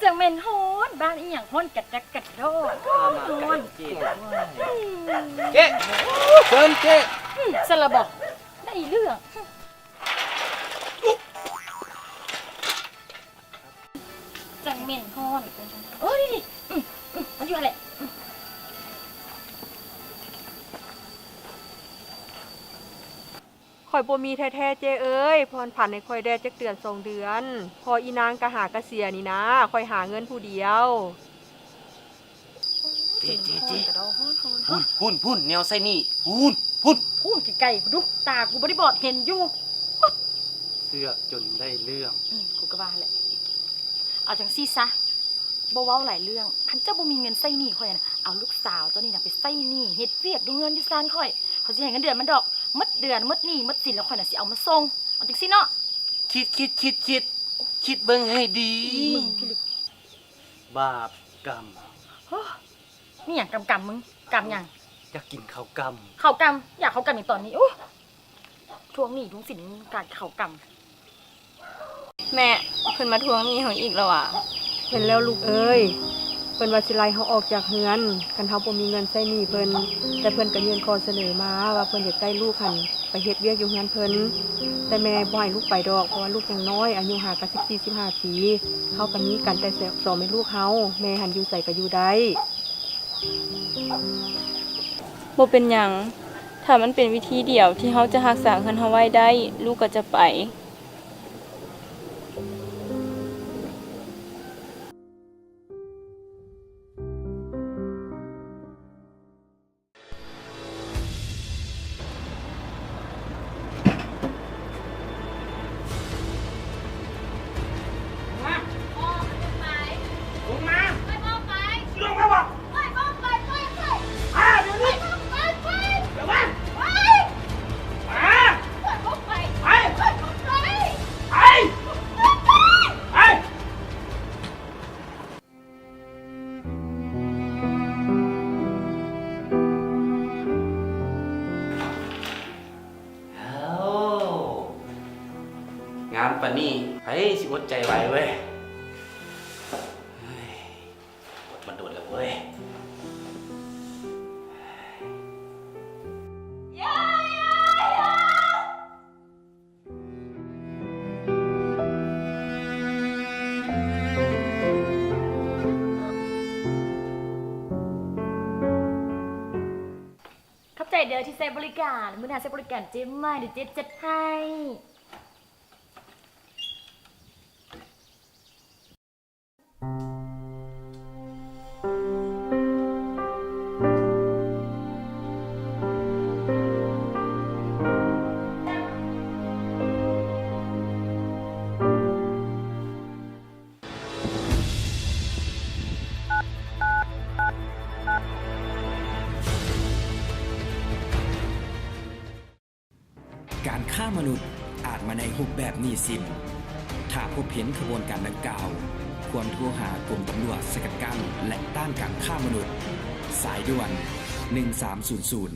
ຈັ່ງແມ່ນຮ້ອນ ບ້ານອີ່ຫຍັງຮ້ອນກະດັກກະດໍ້ ຮ້ອນ. ເຈ້ ເຊີນເຈ້. ອືມ ຊັ້ນລະບໍ ໄດ້ເລື່ອງ. ຈັ່ງແມ່ນຮ້ອນ. ໂອ້ຍ ນີ້ ນີ້ ອືມ ອືມ ມັນຢູ່ຫັ້ນແຫຼະ. ອືມ ຂ້ອຍບໍ່ມີແທ້ໆ ເຈ້ເອີຍ. ຜ່ອນຜັນໃຫ້ຂ້ອຍແດ່ຈັກເດືອນສອງເດືອນ ເພາະອີນາງກະຫາກະເສຍນີ້ນາ. ຂ້ອຍຫາເງິນຜູ້ດຽວ. ເຈ້ ເຈ້ ເຈ້ ກະດໍ້ຮ້ອນໆ ພຸ້ນ ພຸ້ນ ພຸ້ນ ແນວໃຊ້ໜີ້ ພຸ້ນ ພຸ້ນ ພຸ້ນ ໄກໆ ພຸ້ນດູ ຕາກູບໍ່ໄດ້ບອດ ເຫັນຢູ່. ເຊືອກຈົນໄດ້ເລື່ອງ. ອືມ ກູກະວ່າຫັ້ນແຫຼະ. ເອົາຈັ່ງຊີ້ຊະ ບໍ່ເວົ້າຫຼາຍເລື່ອງ ຄັນເຈົ້າບໍ່ມີເງິນໃຊ້ໜີ້ຂ້ອຍນະ ເອົາລູກສາວເຈົ້ານີ້ນະໄປໃຊ້ໜີ້ ເຮັດວຽກຢູ່ເຮືອນຢູ່ຊານຂ້ອຍ ຂ້ອຍຊິໃຫ້ເງິນເດືອນມັນດອກ. ໝົດເດືອນໝົດໜີ້ໝົດສິນແລ້ວ ຂ້ອຍນະຊິເອົາມາສົ່ງ. ເອົາຈັ່ງຊີ້ເນາະ. ຄິດ ຄິດ ຄິດ ຄິດ ຄິດເບິ່ງໃຫ້ດີ. ມຶງພີ້ລຶກ ບາບກຳ. ໂອ້ ມີຫຍັງກຳໆ ມຶງ ກຳຫຍັງ? ຢາກກິນເຂົ້າກຳ. ເຂົ້າກຳ? ຢາກເຂົ້າກຳຫຍັງຕອນນີ້? ໂອ້ ທວງໜີ້ທວງສິນ ການເຂົ້າກຳ. ແມ່ ເພິ່ນມາທວງໜີ້ເຮົາອີກແລ້ວຫວາ? ແມ່ນແລ້ວລູກເອີຍ ເພິ່ນວ່າຊິໄລ່ເຮົາອອກຈາກເຮືອນ ຄັນເຮົາບໍ່ມີເງິນໃຊ້ໜີ້ເພິ່ນ. ແຕ່ເພິ່ນກະຍື່ນຂໍ້ສະເໜີມາວ່າເພິ່ນຢາກໄດ້ລູກຫັ້ນໄປເຮັດວຽກຢູ່ເຮືອນເພິ່ນ ແຕ່ແມ່ບໍ່ໃຫ້ລູກໄປດອກ ເພາະວ່າລູກຍັງນ້ອຍ ອາຍຸຫາກະສິບສີ່ ສິບຫ້າປີ. ເຮົາກະມີກັນແຕ່ສອງແມ່ລູກເຮົາ ແມ່ຫັ້ນຢູ່ໃສກະຢູ່ໄດ້. ບໍ່ເປັນຫຍັງ ຖ້າມັນເປັນວິທີດຽວທີ່ເຮົາຈະຮັກສາເຮືອນເຮົາໄວ້ໄດ້ ລູກກະຈະໄປ. ງາມປານນີ້ ໃຜຊິອົດໃຈໄຫວເວີຍ. ເຮີ້ຍ ອົດມາດົນແລ້ວເວີຍ. ຂອບໃຈເດີທີ່ໃຊ້ບໍລິການ. ມື້ໜ້າໃຊ້ບໍລິການເຈ້ໃໝ່ ດຽວເຈ້ຈັດໃຫ້. ການຄ້າມະນຸດອາດມາໃນຮູບແບບໜີ້ສິນ. ຖ້າພົບເຫັນຂະບວນການດັ່ງກ່າວ, ຄວນໂທຫາກົມຕຳຫຼວດສະກັດກັ້ນ ແລະ ຕ້ານການຄ້າມະນຸດ, ສາຍດ່ວນ ໜຶ່ງສາມສູນສູນ.